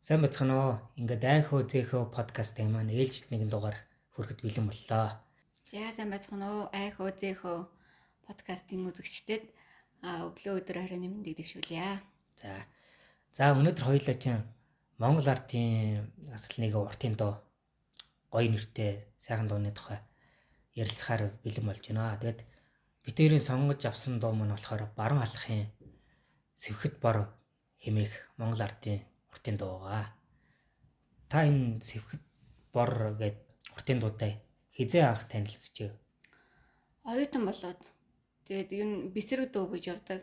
Сайн бацхан уу? Ингээд айхөө зэхөө подкастын маань ээлжид нэгэн дугаар хүрэхэд бэлэн боллоо. За сайн бацхан уу? Айхөө зэхөө подкастын үзэгчдэд өглөө өдөр оройн мэндийг дэвшүүлье. За өнөөдөр хоёулаа чинь Монгол ардын бас л нэг уртын дуу, гоё нэртэй сайхан дууны тухай ярилцахаар бэлэн болж байна. Тэгээд бид хоёрын сонгож авсан дуу маань болохоор Баруун халахын Сэвхэд бор хэмээх Монгол ардын уртын дуу байгаа. Та энэ Сэвхэд бор гэдэг уртын дуутай хизээ анх танилцжээ? Оюутан болоод тэгээд ер нь бисрэг дуу гэж явдаг.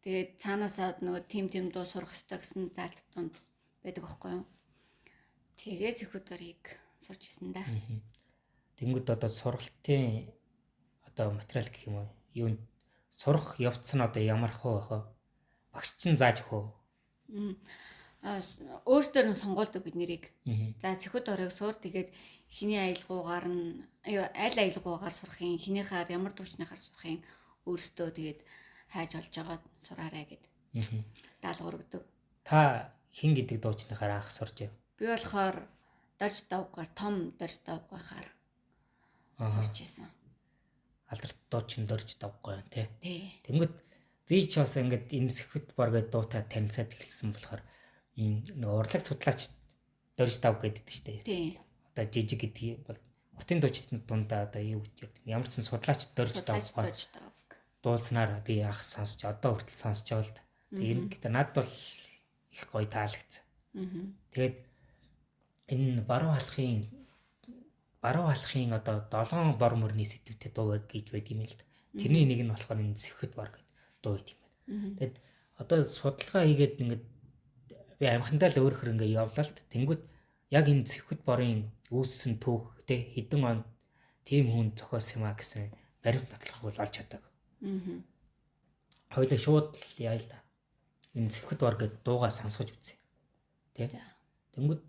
Тэгээд цаанаасаа нөгөө тим дуу сурах ёстой гэсэн заалт дунд байдаг аахгүй юу. Тэгээд Сэвхэд борыг сурч исэн да. Тэнгүүд одоо сургалтын одоо материал гэх юм уу? Юунд сурах явц нь одоо ямар хөө байх вэ? Багш чинь зааж өгөө. Өөртөө нь сонгуулдаг бид нэрийг. За Сэвхэд борыг сур, тэгээд хиний аялгуугаар нь аль аялгуугаар сурах юм, хинийхаар ямар дуучныхаар сурах юм өөртөө тэгээд хайж олж агаад сураарай гэд. Даалгавар өгдөг. Та хин гэдэг дуучныхаар анх сурч яв? Би болохоор Дорж давгаар том Дорж давгахаар сурч исэн. Алдарт дуучин Дорж давгай тий. Тий. Тэнгүүд би ч бас ингээд энэ Сэвхэд бор гэдэг дуутай танилцаад эхэлсэн болохоор нэг урлаг судлаач Дорж дав гэдэг шүү дээ. Тий. Одоо жижиг гэдэг бол уртын дуучид дундаа одоо юу гэж ярьдаг. Ямар ч сан судлаач Дорж давгай дуулснаар би анх сонсч одоо хүртэл сонсч байгаа л да. Энэ гэдэг надад бол их гоё таалагдсан. Тэгээд энэ Баруун халахын одоо 7 бор мөрний сэдвүүтэй дуу гэж байд юм л да. Тэрний нэг нь болохоор энэ Сэвхэд бор гэдэг дуу байд юм байна. Тэгээд одоо судалгаа хийгээд ингээд би амхандаа л өөрөөр ингээд явлаа л да. Тэнгүүт яг энэ Сэвхэд борын үүссэн түүх те хэдэн онд тийм хүн зохиосон юм а гэсэн баримт нотлох бол олж чаддаг. Хоёлаа шууд л яа л да. Энэ Сэвхэд бор гэдэг дуугаа сонсгож үзье. Тэ. Тэнгүүт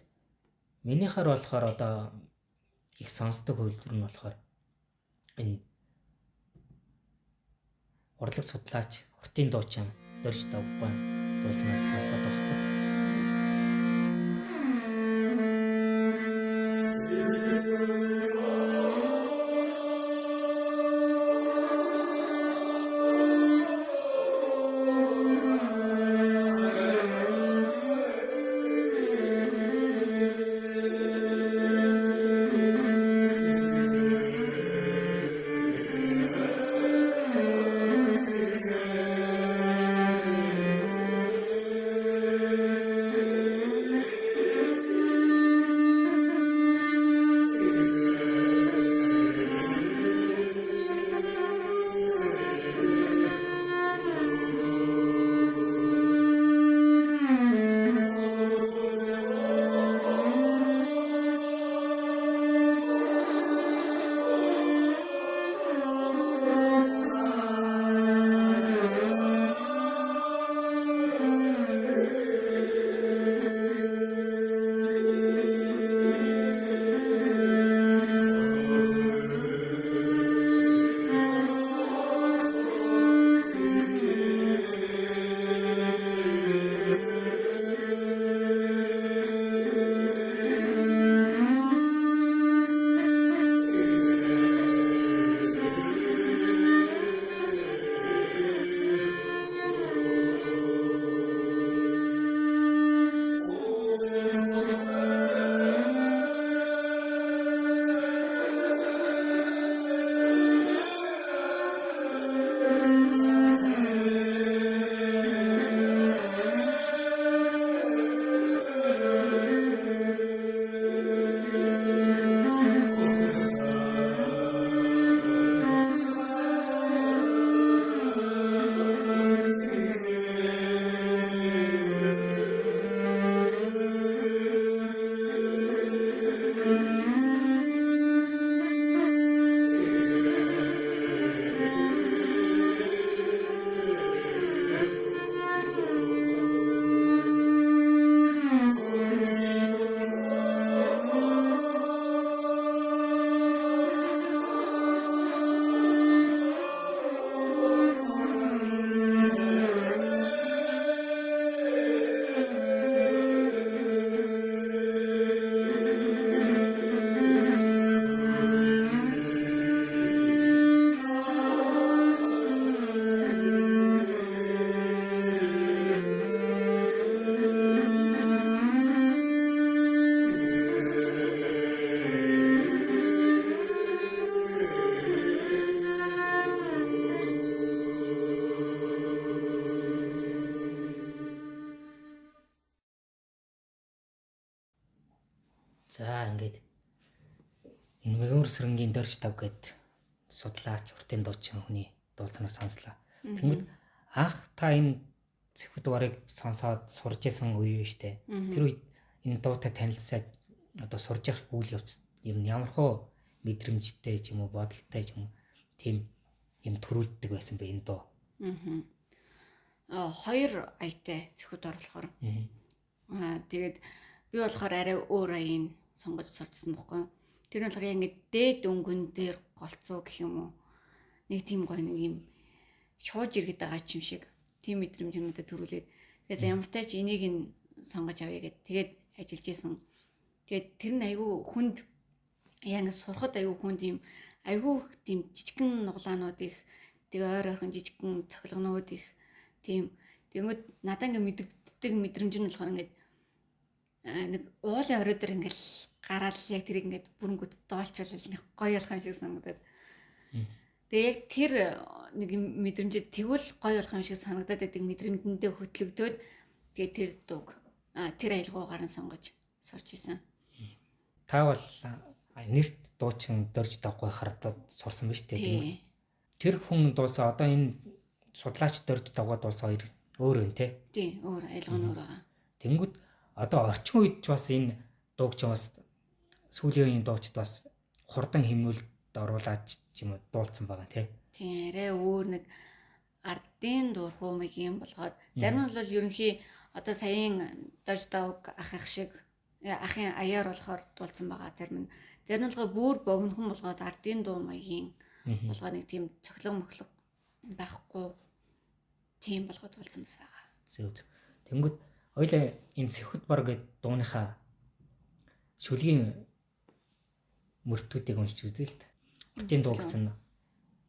минийхаар болохоор одоо их сонсдог хөлбөр нь болохоор энэ урлаг судлаач уртын дуучин Дорж давгай дуулснаар сонсоод байгаа байхгүй. За ингээд энэ Мегмөр сүрэнгийн Дорж Дав гээд судлаач уртын дуучин хүний дуулснаар сонслоо. Тэнгүүд анх та энэ Сэвхэд борыг сонсоод сурж исэн үе шүү дээ. Тэр үед энэ дуутай танилцаад одоо сурж явах үйл явц ер нь ямар хөө мэдрэмжтэй ч юм уу бодолтой ч юм уу тийм юм төрүүлдэг байсан бэ энэ дуу. Хоёр аятай Сэвхэд бор болохоор. Тэгээд би болохоор арай өөр аяыг сонгож сурчсан бохгүй. Тэр нь болохоор яг ингээд дээд өнгөн дээр голцоо гэх юм уу. Нэг тийм гоё нэг юм шууж иргэд байгаа юм шиг тийм мэдрэмж надад төрүүлээд тэгээд ямар ч энийг нь сонгож авъя гэд тэгээд ажиллаж исэн. Тэгээд тэр нь айгүй хүнд яа ингээд сурахад айгүй хүнд юм айгүй тийм жижигхэн нуглаанууд их тэгээ ойр ойрхон жижигхэн цохилгонууд их тийм тэгэнгүүт надад ингээд мэдэгддэг мэдрэмж нь болохоор ингээд нэг уулын орой дээр ингээд гараал яг тэрийг ингээд бүрэнгүүт доолчвол нэг гоё болох юм шиг санагдаад. Тэгээ яг тэр нэг мэдрэмжид тэгвэл гоё болох юм шиг санагдаад байдаг мэдрэмжэндээ хөтлөгдөөд тэгээ тэр дууг тэр аялгуугаар нь сонгож сурч исэн. Та бол нэрт дуучин Дорж Давгүй хардад сурсан биз дээ. Тэр хүн дуусан одоо энэ судлаач Дорж Давгаа дуусан хоёр өөр юм те? Тийм, өөр аялгуу нь өөр байгаа. Тэнгүүд одоо орчин үед ч бас энэ дууг ч бас сүүлийн үеийн дуучид бас хурдан хэмнүүлд оруулаад ч юм уу дуулсан байгаа тий. Тийм, арай өөр нэг ардын дуурхуу мэг юм болгоод зарим нь бол ерөнхий одоо саяын Дорж Давг ах шиг ахын аяар болохоор дуулсан байгаа зарим нь. Зарим нь болохоор бүр богинохон болгоод ардын дуу маягийн болгоод нэг тийм цохилго мөхлөг байхгүй тийм болгоод дуулсан бас байгаа. Зөв. Тэнгүүд ойлаа энэ Сэвхэд бор гээд дууныхаа шүлгийн мөртүүдийг уншиж үзье л та. Уртын дуу гэсэн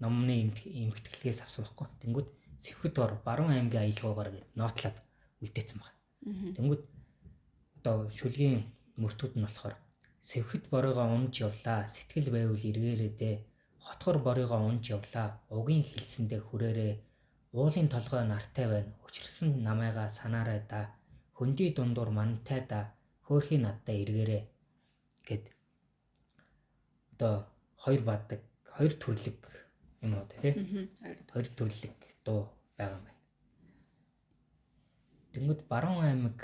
номны эмхтгэлээс авсан байхгүй. Тэнгүүд Сэвхэд бор Баруун аймгийн аялгаугаар гээд нотлоод үлдээсэн байна. Тэнгүүд одоо шүлгийн мөртүүд нь болохоор Сэвхэд борыгоо унж явлаа. Сэтгэл байвал эргээрээ дээ. Хотгор борыгоо унж явлаа. Угийн хилцэндээ хүрээрээ. Уулын толгой нартай байна. Учирсан намайгаа санаарай да. Хөндөй дундуур мантай да. Хөөхий надтай эргээрээ гэд одоо хоёр бадаг, хоёр төрлөг юм уу тий? Хоёр төрлөг дуу байгаа юм байна. Тэнгүүд Баруун аймаг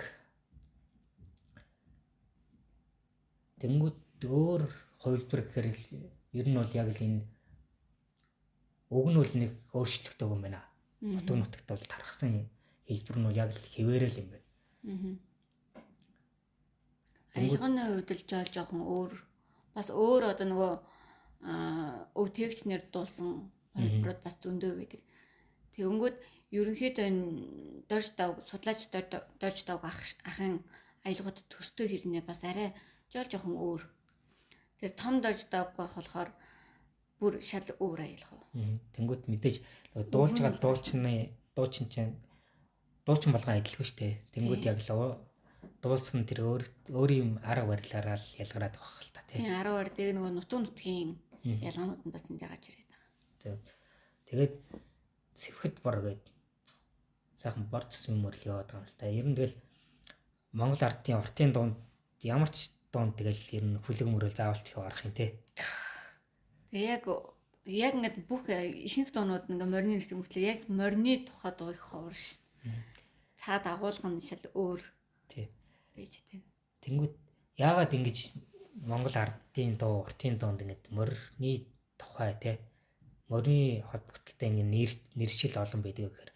тэнгүүд өөр хувилбар гэхээр ер нь бол яг л энэ уг нь бол нэг өөрчлөгдөг юм байна. Нутаг нутагт бол тархсан хэлбэр нь бол яг л хэвээрэл юм байна. Аялганы хувьд л жоохон өөр бас өөр одоо нөгөө өв тэгчнэр дуулсан хувилбарууд бас зөндөө байдаг. Тэгэнгүүт ерөнхийдөө энэ Дорж Давг судлаач Дорж Давг ахын аялгууд төстэй хэрнээ бас арай жоохон өөр. Тэр том Дорж Давг байх болохоор бүр шал өөр аялгау. Тэнгүүд мэдээж дуулж байгаа дуучин чинь дуучин болгон адилгүй шүү дээ. Тэнгүүд яг л дуулсан тэр өөрийн арга барилаараа л ялгараад байх л та тий. Тийм, арга барил дээр нөгөө нутаг нутгийн ялгаанууд нь бас энд гарч ирээд байгаа. Тэгээд Сэвхэд бор гээд сайхан бор цэс юм мөрл яваад байгаа юм л та. Ер нь тэгэл Монгол ардын уртын дунд ямар ч дунд тэгэл ер нь хүлэг мөрөл заавал ч их орох юм тий. Тэгээ яг ингээд бүх ихэнх дуунууд ингээ морины нэрсэг мөртлөө яг морины тухай дуу их ховор шүү дээ. Цаад агуулга нь шал өөр. Тий. Байж тээ. Тэнгүүд яагаад ингэж Монгол ардын дуу, уртын дуунд ингээд морины тухай тий морины холбогдлолтой ингээд нэршил олон байдаг гэхээр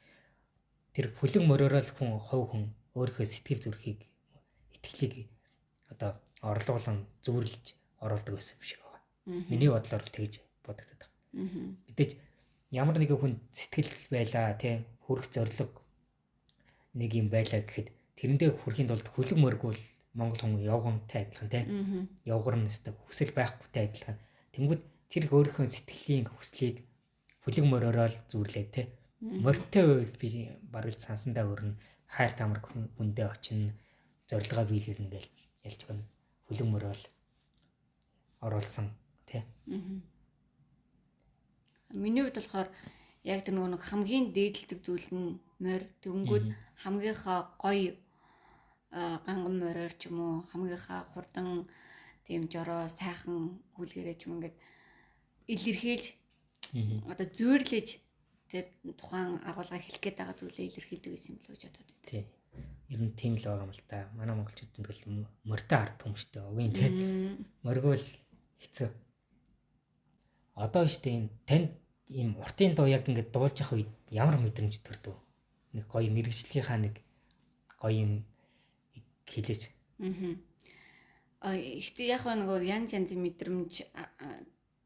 тэр хүлэг мориороо л хүн хувь хүн өөрийнхөө сэтгэл зүрхийг итгэлийг одоо орлуулан зүрлж оруулдаг байсан юм шиг байгаа. Миний бодлоор л тэгж бодогдод байгаа. Мэдээж ямар нэгэн хүн сэтгэл байлаа тий хүрэх зорилго нэг юм байлаа гэхэд тэрэндээ хүрэхийн тулд хүлэг мөргүүл Монгол хүн явгантай адилхан тий. Явгар нь өстой хүсэл байхгүйтэй адилхан. Тэнгүүд тэр өөрийнхөө сэтгэлийн хүслийг хүлэг мөрөөрөө л зүрлээ тий. Морьтой байвал би бараг л сансандаа өрнө, хайр тамар хүндээ очино, зорилгоо биелүүлнэ гэж ялж байгаа. Хүлэг мөрөөл оруулсан тий. Миний хувьд болохоор яг тэр нөгөө нэг хамгийн дээдэлдэг зүйл нь морь. Тэгэнгүүт хамгийн гоё ганган мориор ч юм уу, хамгийн хурдан тийм жороо сайхан хүлгэрээ ч юм ингээд илэрхийлж одоо зүйрлэж тэр тухайн агуулга хэлэх гээд байгаа зүйлээ илэрхийлдэг гэсэн юм л гэж бодоод байна. Тий. Ер нь тийм л байгаа юм л та. Манай монголчууд тэгэл морьтой ард юм шүү дээ. Угийн тий. Моргиул хэцүү. Одоо штэ энэ танд ийм уртын дуу яг ингээд дуулж явах үед ямар мэдрэмж төрдөг? Нэг гоё мэргэжлийнхаа нэг гоё юм хэлээч. Аа. Гэхдээ яг нөгөө янз янзын мэдрэмж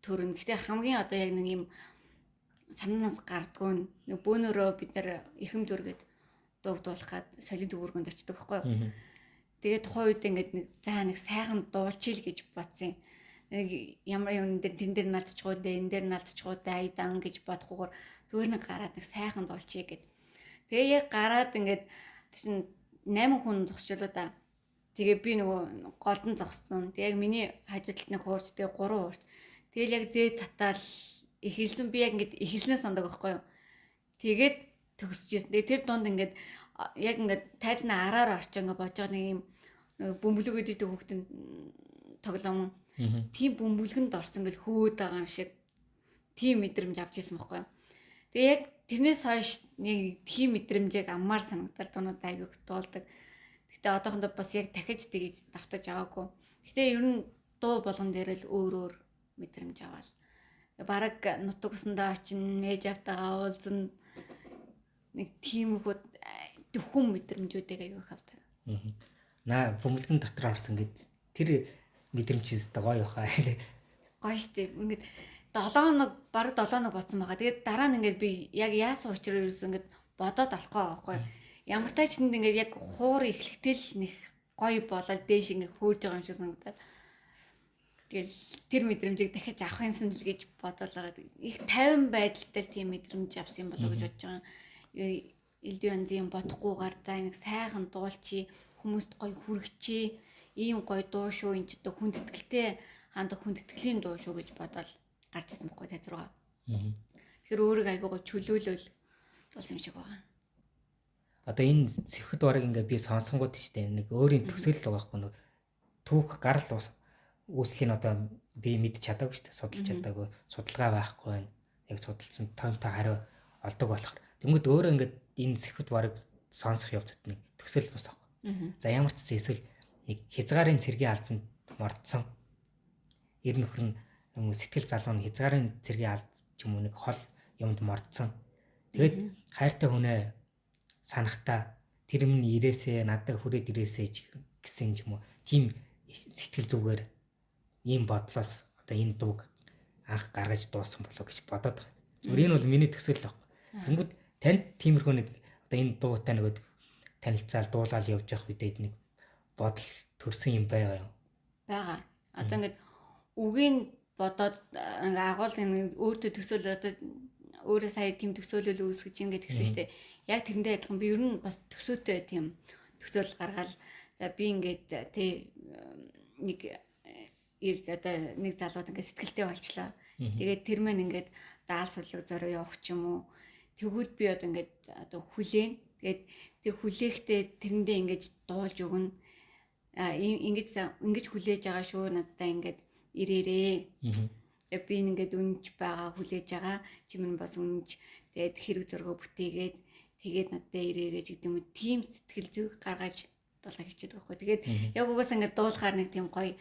төрнө. Гэхдээ хамгийн одоо яг нэг юм санаанаас гардггүй нэг бөөнөрөө бид нэр эрхэм дүргээд дууг дуулах гад солин төвөргөнд очдог байхгүй юу. Тэгээ тухайн үед ингээд нэг за нэг сайхан дуулчил гэж бодсон. Нэг ямар юм дээр тэрэн дээр наалдчихгүй дээ, энэ дээр наалдчихгүй дээ, айдан гэж бодохгүйгээр зүгээр нэг гараад нэг сайхан дуулчия гэд. Тэгээ яг гараад ингээд чинь 8 хүн зогсчлоо да. Тэгээ би нөгөө голдон зогссон. Тэгээ яг миний хажуу талд нэг хуурч, тэгээ 3 хуурч. Тэгэл яг зээ татаал эхэлсэн, би яг ингээд эхэлснээ сандаг байхгүй юу. Тэгээд төгсөж ирсэн. Тэгээ тэр дунд ингээд яг ингээд тайзнаа араар орч ингээд бодож байгаа нэг юм бөмбөлөг гэдэг хүүхдэн тоглоом. Тийм бөмбөлгөнд орсон гэл хөөд байгаа юм шиг тийм мэдрэмж авч ирсэн байхгүй юу. Тэгээ яг тэрнээс хойш нэг тийм мэдрэмжийг аммаар санагдал дуунууд айгүйх дуулдаг. Гэтэ одоохондоо бас яг дахиж тэгэж давтаж аваагүй. Гэтэ ер нь дуу болгон дээр л өөр өөр мэдрэмж аваал. Бараг нутаг усандаа очин, нээж автагаа уулзна. Нэг тийм хүүд дөхөн мэдрэмжүүдийг айгүйх авдаг. Наа бөмбөлгөн дотор орсон гэд тэр мэдрэмж чизтэй гоё хаа. Гоё штэ. Ингээд 7 хоног бараг 7 хоног бодсон байгаа. Тэгээд дараа нь ингээд би яг яасан учраар ерөөс ингээд бодоод олохгүй байгаа байхгүй. Ямар тач тэнд ингээд яг хуур эхлэхдээ л нэг гоё болоод дээш ингээд хөөрж байгаа юм шиг санагдаад. Тэгэл тэр мэдрэмжийг дахиж авах юмсан л гэж бодоол байгаа. Их тайван байдалтай тийм мэдрэмж авсан юм болоо гэж бодож байгаа. Элдв янзын бодохгүйгээр за нэг сайхан дуулчи, хүмүүст гоё хүргэчи, ийм гоё дуу шүү, энэ ч одоо хүндэтгэлтэй хандах хүндэтгэлийн дуу шүү гэж бодоол гарч ирсэн байхгүй тайз руугаа. Тэгэхээр өөрийгөө айгуугаа чөлөөлөл дуулсан юм шиг байгаа. Одоо энэ зэвхэд бараг ингээ би сонсонгууд штэ нэг өөрийн төсөөлөл байгаа байхгүй нэг түүх гарал үүслийн одоо би мэдж чадаагүй штэ, судалж чадаагүй, судалгаа байхгүй байна. Яг судалсан тоомтой хариу олдог болохоор. Тэнгүүд өөрөө ингээд энэ зэвхэд бараг сонсох явцад нэг төсөөлөл бус аахгүй. За ямар ч зүйл эсвэл нэг хязгаарын цэргийн албанд мордсон. Ер нөхөр нь сэтгэл залуу нь хязгаарын цэргийн алб ч юм уу нэг хол юмд мордсон. Тэгээд хайртай хүнээ санахтаа тэр юм нь ирээсээ надад хүрээд ирээсээ гэсэн ч юм уу тийм сэтгэл зүгээр ийм бодлоос одоо энэ дууг анх гаргаж дуусан болов гэж бодоод байгаа. Зүгээр энэ бол миний төсөөлөл байхгүй. Тэнгүүд танд тиймэрхүү нэг одоо энэ дуутай нөгөө танилцаал дуулаал явж явах үедээ нэг бодол төрсэн юм байгаа юм. Байгаа. Одоо ингээд үгийг бодоод ингээ агуул нэг өөртөө төсөөлөл одоо өөрөө сая тийм төсөөлөл үүсгэж ингээд тэгсэн шүү дээ. Яг тэрэндээ адилхан би ер нь бас төсөөтэй тийм төсөөлөл гаргаал за би ингээд тий нэг одоо нэг залууд ингээд сэтгэлтэй болчлоо. Тэгээд тэр мэн ингээд даал суллаг зориу явах ч юм уу. Тэгвэл би одоо ингээд одоо хүлээн. Тэгээд тэр хүлээхдээ тэрэндээ ингээд дуулж өгнө. Ингэж хүлээж байгаа шүү надтай ингээд ирээрээ. Би ингээд үнж байгаа хүлээж байгаа. Чи минь бас үнж тэгээд хэрэг зөргөө бүтээгээд тэгээд надтай ирээрээ ч гэдэг юм уу. Тийм сэтгэл зүйг гаргаж дуулах хичээдэг байхгүй. Тэгээд яг угаасаа ингээд дуулахаар нэг тийм гоё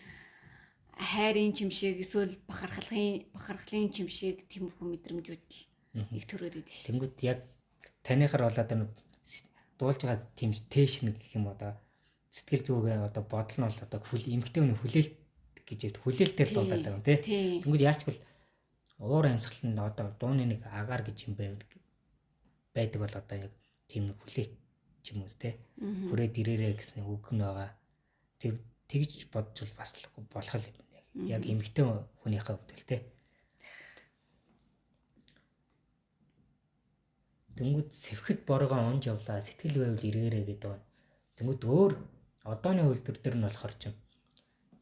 хайрын чим шиг эсвэл бахархлын чим шиг тиймэрхүү мэдрэмжүүд л их төрөөд идэв шээ. Тэнгүүд яг таныхаар болоод энэ дуулж байгаа тийм тэшн гэх юм одоо сэтгэл зүгээ одоо бодол нь бол одоо эмгтэй хүний хүлээлт гэж хүлээлтээр дуулаад байгаа юм тий. Тэнгүүд яалчгүй уур амьсгал нь одоо дууны нэг агаар гэж юм байдаг бол одоо яг тийм нэг хүлээлт ч юм уу тий. Хүрээд ирээрээ гэсэн үг нь байгаа. Тэр тэгж бодж бас болох юм. Яг эмгтэй хүнийхээ хувьд л тий. Тэнгүүд сэвхэд боргоо унж явлаа сэтгэл байвал эргээрээ гэдэг байна. Тэнгүүд өөр одооны үйлдвэр дээр нь болохоор ч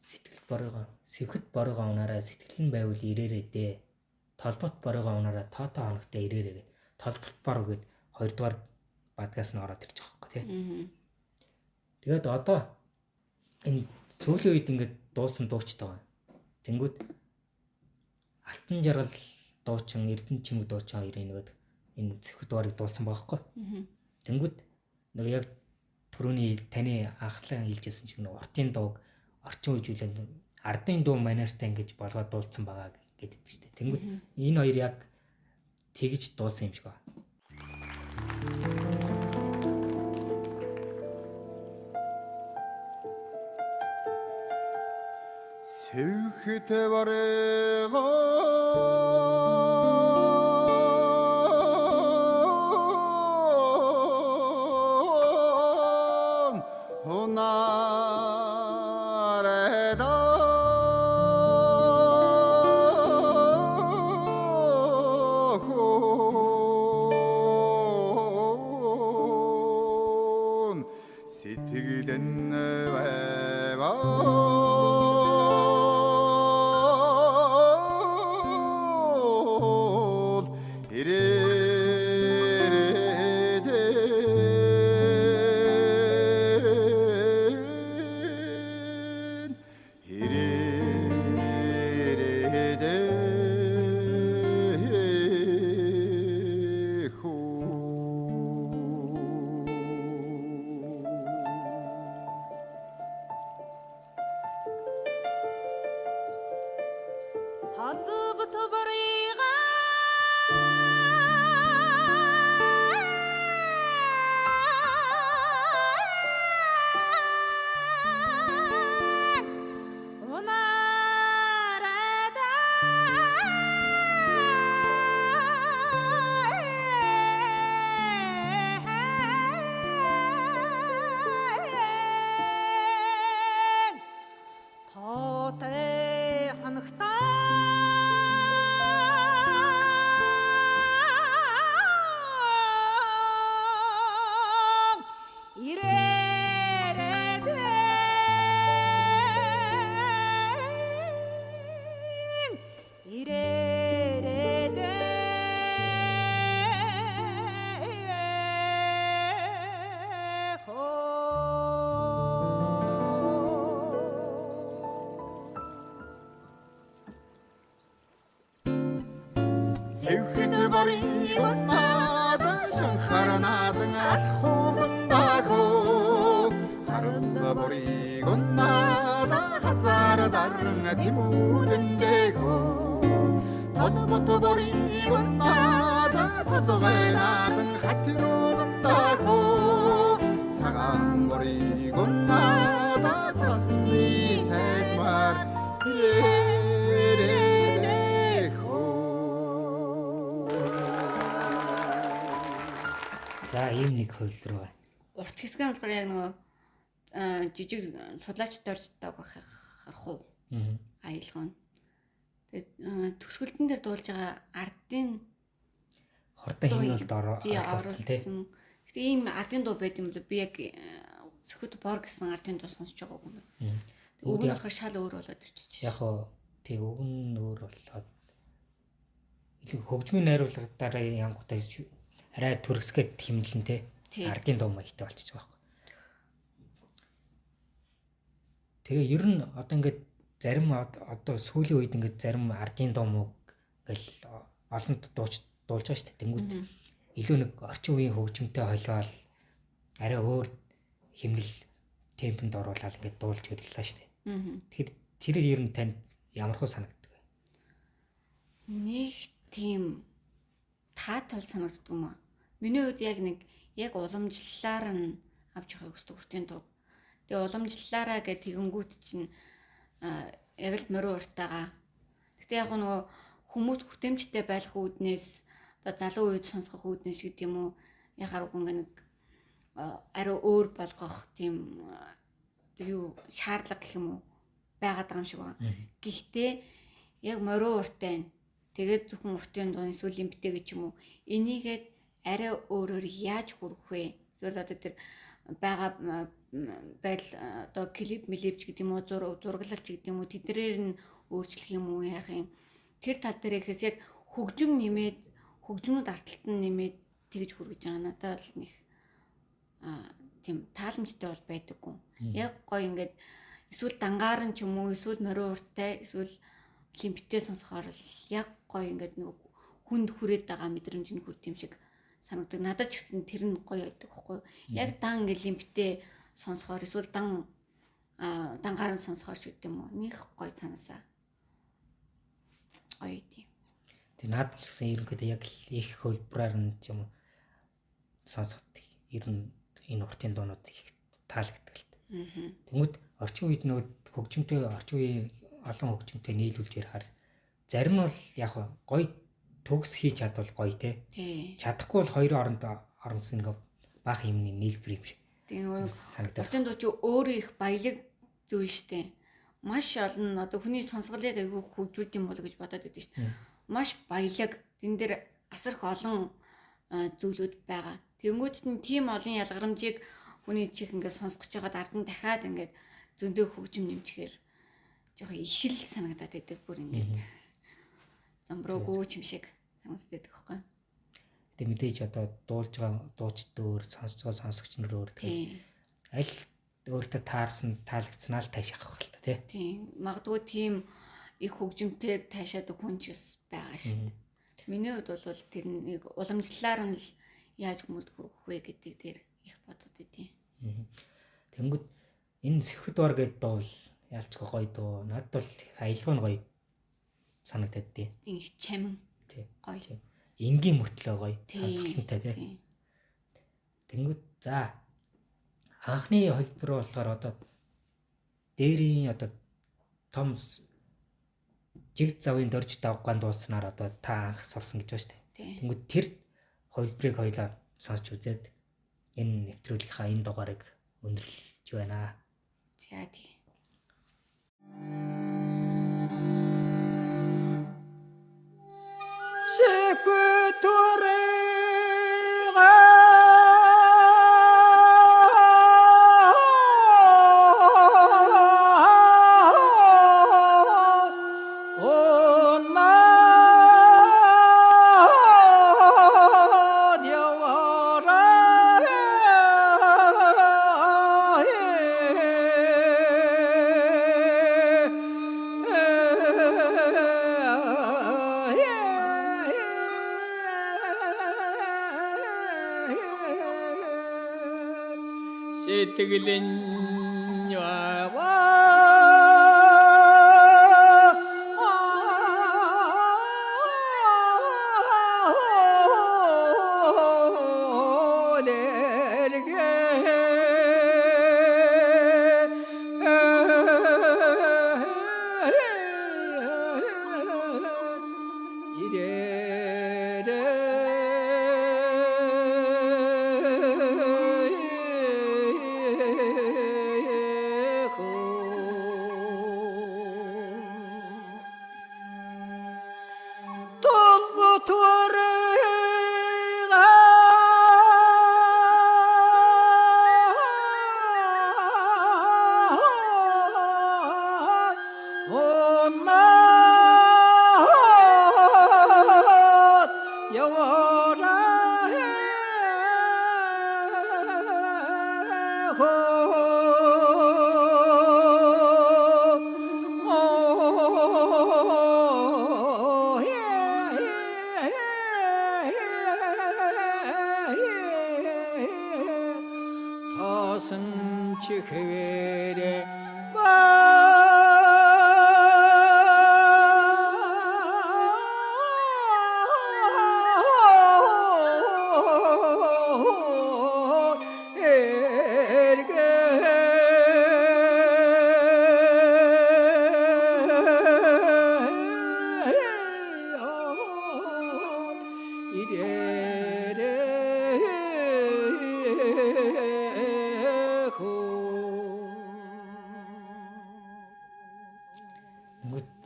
сэтгэл боргоо сэвхэд боргоо унаараа сэтгэл нь байвал ирээрээ дээ. Толбот боргоо унаараа тоо хоногтой ирээрээ гэд. Толбот бор гэд хоёрдугаар бадгаас нь ороод ирж байгаа байхгүй тий. Тэгээд одоо энэ Сүүлийн үед ингээд дуулсан дуучтай байгаа. Тэнгүүд Алтан жаргал дуучин, Эрдэнэ чимэг дуучин хоёрын нөгөө энэ Сэвхэд борыг дуулсан байгаа хгүй. Тэнгүүд нөгөө яг түрүүний таны анхлан хэлжсэн чинь уртын дууг орчин үеижүүлэн ардын дуу манертай ингэж болгоод дуулсан байгаа гэдэг шүү дээ. Тэнгүүд энэ хоёр яг тэгж дуулсан юм шиг байна. Сэвхэд борыг Сэвхэд борыг надан шанхар надан алхуухандагөө харанда борыг надан хазар даран тэмүүлэндэгөө толбот борыг надан толгой надан хатрууландагөө цагаан борыг надан цасны цайдмар За ийм нэг хувилбар байна. Урт хэсэг нь болохоор яг нөгөө жижиг судлаач дорждог байх харах уу. Аялгаа нь. Тэгээд төгсгөлтөн дээр дуулж байгаа ардын хурдан хэмнэлд оролцсон тийм. Гэтэ ийм ардын дуу байд юм бол би яг Сэвхэд бор гэсэн ардын дуу сонсож байгаагүй юм. Үг нь болохоор шал өөр болоод ирчихэж. Яг хоо тий үг нь өөр болоод илүү хөгжмийн найруулгадаараа янгуудаа арай төрөсгээд хэмнэлэн те ардын дуу маягтай болчихж байгаа байхгүй. Тэгээ ер нь одоо ингээд зарим одоо сүүлийн үед ингээд зарим ардын дуу муу ингээл олон дууч дуулж байгаа шүү дээ. Тэнгүүд илүү нэг орчин үеийн хөгжмөнтэй холиол арай өөр хэмнэл темпэнд оруулаад ингээд дуулж хөдлөлаа шүү дээ. Тэгэхээр тэр ер нь танд ямар хөө санагддаг вэ? Нэг тийм таат бол санагддаг юм аа. Миний хувьд яг нэг яг уламжлалаар нь авч явахыг хүсдэг уртын дууг. Тэгээ уламжлалаараа гэх тэгэнгүүт чинь яг л морин уртаага. Гэтэ яг нөгөө хүмүүс хүртээмжтэй байх үүднээс одоо залуу үед сонсгох үүднээс гэдэг юм уу яхаар үг ингээ нэг арай өөр болгох тийм одоо юу шаардлага гэх юм уу байгаад байгаа юм шиг байна. Гэхдээ яг морин уртай байна. Тэгээд зөвхөн уртын дууны сүүлийн битээ гэж юм уу энийгээд арай өөрөөр яаж хүргэх вэ? Эсвэл одоо тэр байгаа байдал одоо клип мэлэвч гэдэг юм уу зураглалч гэдэг юм уу тэднэрээр нь өөрчлөх юм уу яах юм тэр тал дээр ихээс яг хөгжим нэмээд хөгжмүүд арталт нь нэмээд тэгж хүргэж байгаа надад бол нэг тийм тааламжтай бол байдаггүй. Яг гоё ингээд Эсвэл дангаар нь ч юм уу, эсвэл морин урттай, эсвэл лимптэй сонсохоор л яг гоё ингээд нэг хүнд хүрээд байгаа мэдрэмж нь хүрд юм шиг санагдаг. Надад ч гэсэн тэр нь гоё байдаг байхгүй юу? Яг дан ингээд лимптэй сонсохоор эсвэл дангаар нь сонсохоор ч гэдэг юм уу. Них гоё цанаасаа гоё тийм. Тэг надад ч гэсэн ерөнхийдөө яг л их хөлбраар нь ч юм уу сонсоход ер нь энэ уртын дуунууд их таалагддаг л. Тэнгүүд орчин үед нөгөө хөгжимтэй орчин үеийн олон хөгжимтэй нийлүүлж ярихаар зарим нь бол яг гоё төгс хийж чадвал гоё те. Чадахгүй бол хоёрын оронд оронсон ингээ баах юмны нийлбэр юм шиг. Тэгээ нөгөө санагдав. Уртын дуу чи өөрөө их баялаг зүйл штэ. Маш олон одоо хүний сонсголыг айгүй хөгжүүлд юм бол гэж бодоод байдаг штэ. Маш баялаг. Тэн дээр асар их олон зүйлүүд байгаа. Тэнгүүт нь тийм олон ялгарамжийг хүний чих ингээд сонсгож байгаад ард нь дахиад ингээд зөндөө хөгжим нэмчихээр жоохон их л санагдаад байдаг бүр ингээд замбруугүй юм шиг санагдаад байдаг байхгүй. Гэтэ мэдээж одоо дуулж байгаа дуучид өөр, сонсож байгаа сонсогч нар өөр. Тэгэхээр аль өөртөө таарсан, таалагдсанаа л таашаах байх л та тий. Тийм. Магадгүй тийм их хөгжимтэй таашаадаг хүн ч бас байгаа шүү дээ. Миний хувьд бол тэр нэг уламжлалаар нь л яаж хүмүүст хүргэх вэ гэдэг дээр их бодод идэв. Тэнгүүд энэ Сэвхэд бор гэдэг дуу бол ялчгүй гоё дуу. Надад бол их аялгаа нь гоё санагдаад тий. Их чамин. Тий. Гоё. Энгийн мөртлөө гоё сонсголонтой тий. Тэнгүүд за анхны холбор болохоор одоо дээрийн одоо том жиг завын дөрж давгаан дуулснаар одоо та анх сурсан гэж байна шүү дээ. Тэнгүүд тэр холборыг хоёлаа сонсч үзээд энэ нэвтрүүлгийнхаа энэ дугаарыг өндөрлөж байна. За тий. Сэтгэлэн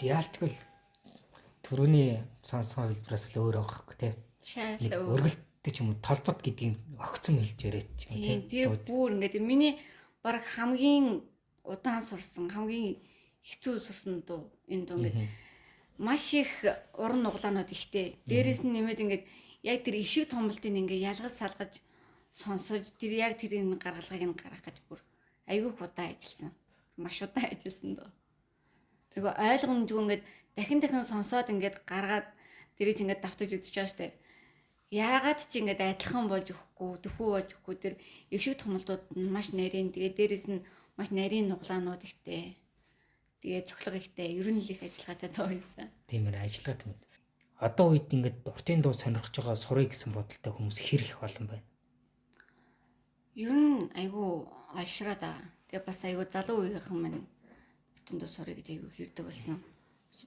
Яалтгүй төрөний сонсон хэлбэрээс л өөр байгаа хөөх те. Шал өөр. Өргөлттэй ч юм уу толбот гэдгийг огцом хэлж яриад ч юм те. Тийм бүр ингээд миний баг хамгийн удаан сурсан, хамгийн хэцүү сурсан дуу энэ дуу ингээд маш их уран нуглаанууд ихтэй. Дээрээс нь нэмээд ингээд яг тэр их шиг томлтыг ингээд ялгаж салгаж сонсож тэр яг тэрийг гаргалгааг нь гаргах гэж бүр айгүй их удаан ажилласан. Маш удаан ажилласан доо. Тэгвэл ойлгомжгүй ингээд дахин дахин сонсоод ингээд гаргаад тэрийг ингээд давтаж үзэж байгаа штэ. Яагаад ч ингээд адилхан болж өгөхгүй, төхүү болж өгөхгүй тэр их шиг томлтууд нь маш нарийн. Тэгээ дээрэс нь маш нарийн нуглаанууд ихтэй. Тэгээ цохилго ихтэй. Ер нь л их ажиллагаатай доо байсан. Тийм ээ, ажиллагаа тийм ээ. Одоо үед ингээд уртын дуу сонирхож байгаа сурыг гэсэн бодолтой хүмүүс хэр их олон байна? Ер нь айгүй олшраад байгаа. Тэгээ бас айгүй залуу үеийнхэн маань уртын дуу сурыг гэж айгүй хэрдэг болсон.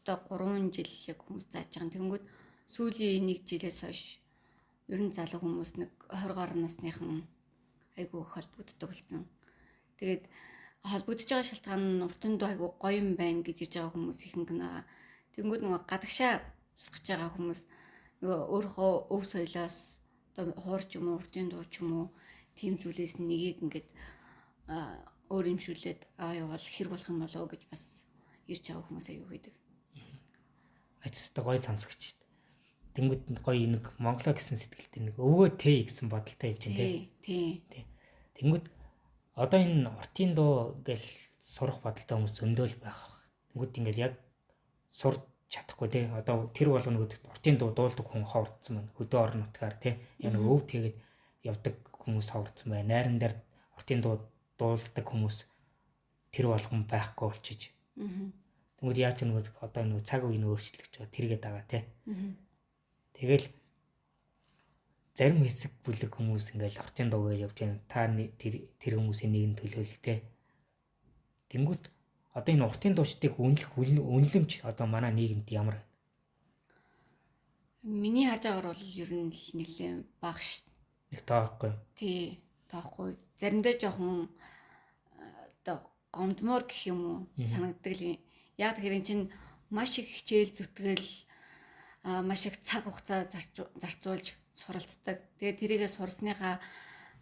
Одоо 3 жил яг хүмүүс зааж байгаа. Тэнгүүд сүүлийн 1 жилээс хойш ер нь залуу хүмүүс нэг 20 гаруй насныхан айгүй их холбогддог болсон. Тэгээд холбогдож байгаа шалтгаан нь уртын дуу айгүй гоё юм байна гэж ирж байгаа хүмүүс ихэнх нь байгаа. Тэнгүүд нөгөө гадагшаа сурах гэж байгаа хүмүүс нөгөө өөрийнхөө өв соёлоос одоо хуур ч юм уу, уртын дуу ч юм уу тийм зүйлээс нэгийг ингээд өөр юмшүүлээд явбал хэрэг болох юм болоо гэж бас ирж байгаа хүмүүс айгүй байдаг. Ачаста гоё сонсогч. Тэнгүүд гоё нэг Монголоо гэсэн сэтгэлтэй нэг өвгөө тэ гэсэн бодолтой явж байна тий. Тий. Тэнгүүд одоо энэ уртын дуу гэл сурах бодолтой хүмүүс зөндөөл байх бах. Тэнгүүд ингээд яг сурч чадахгүй тий. Одоо тэр болгоно гэдэгт уртын дуу дуулдаг хүн ховордсон байна. Хөдөө орон нутгаар тий. Яг нэг өв тэгээд явдаг хүмүүс ховордсон байна. Найран дээр уртын дуу дуулдаг хүмүүс тэр болгон байхгүй болчиж. Тэнгүүд яаж нэг одоо нэг цаг үеийн өөрчлөгдөж байгаа тэргээд байгаа тий. Тэгэл зарим хэсэг бүлэг хүмүүс ингээл уртын дуу гэж явж байна. Та тэр хүмүүсийн нэг нь төлөөлөл тий. Тэнгүүд одоо энэ уртын дуучдыг үнэлэх үнэлэмж одоо манай нийгэмд ямар вэ? Миний харж байгаагаар бол ер нь л нэлээд бага шүү. Нэг тоохгүй. Тий, тоохгүй. Заримдаа жоохон одоо гомдмоор гэх юм уу санагддаг л. Яг тэгэхээр эн чинь маш их хичээл зүтгэл маш их цаг хугацаа зарцуулж суралцдаг. Тэгээд тэрийгэ сурсныхаа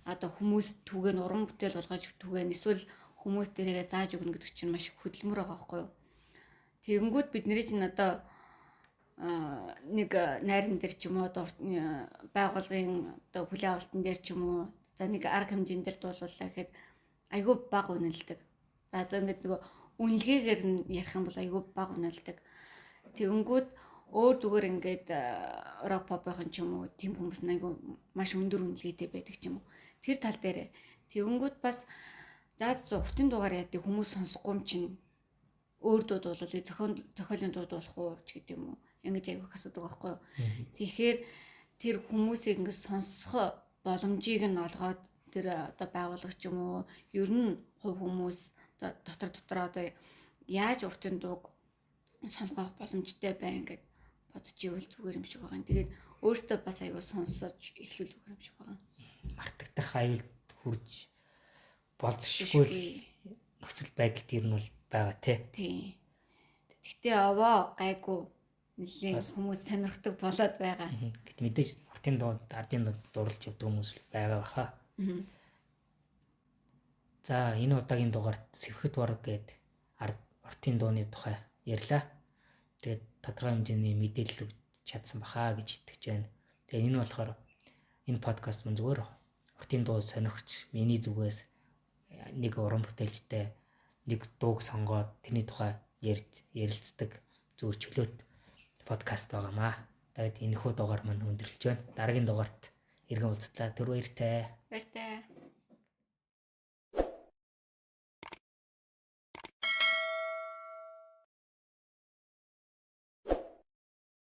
одоо хүмүүс түгээ нь уран бүтээл болгож түгээ нь эсвэл хүмүүс тэрийгэ зааж өгнө гэдэг чинь маш их хөдөлмөр байгаа байхгүй юу. Тэгэнгүүт бидний чинь одоо нэг найран дээр ч юм уу одоо байгуулгын одоо хүлээн авалтан дээр ч юм уу за нэг арга хэмжээн дээр дуулууллаа гэхэд айгүй бага үнэлдэг. За одоо ингээд нөгөө үнэлгээгээр нь ярих юм бол айгүй бага үнэлдэг. Тэгэнгүүт өөр зүгээр ингээд рок попын ч юм уу тийм хүмүүс нь айгүй маш өндөр үнэлгээтэй байдаг ч юм уу. Тэр тал дээр тэгэнгүүт бас за уртын дугаар яадаг хүмүүс сонсохгүй юм чинь өөр дуу дуулвал зохиолын дуу дуулах уу ч гэдэг юм уу. Ингэж айгүй их асуудаг байхгүй юу. Тэгэхээр тэр хүмүүсийг ингээд сонсох боломжийг нь олгоод тэр одоо байгуулагч юм уу ер нь хувь хүмүүс дотор одоо яаж уртын дууг сонсгох боломжтой байна гэд бодож ивэл зүгээр юм шиг байгаа. Тэгээд өөртөө бас айгүй сонсож эхлүүл зүгээр юм шиг байгаа. Мартагдах аюулд хүрж болцсошгүй нөхцөл байдалд ер нь бол байгаа тий. Тий. Гэхдээ овоо гайгүй нэлээд хүмүүс сонирхдаг болоод байгаа. Гэт мэдээж уртын дуу, ардын дуу дурлж явдаг хүмүүс л байгаа баха. За энэ удаагийн дугаарт Сэвхэд борог гээд уртын дууны тухай ярьлаа. Тэгээд тодорхой хэмжээний мэдээлэл өгч чадсан баха гэж итгэж байна. Тэгээд энэ болохоор энэ подкаст мөн зүгээр уртын дуу сонирхч миний зүгээс нэг уран бүтээлчтэй нэг дууг сонгоод тэрний тухай ярьж ярилцдаг зүгээр чөлөөт подкаст байгаамаа. Тэгээд энэхүү дугаар маань өндөрлөж байна. Дараагийн дугаарт иргэн уулзлаа. Түр баяртай. Баяртай.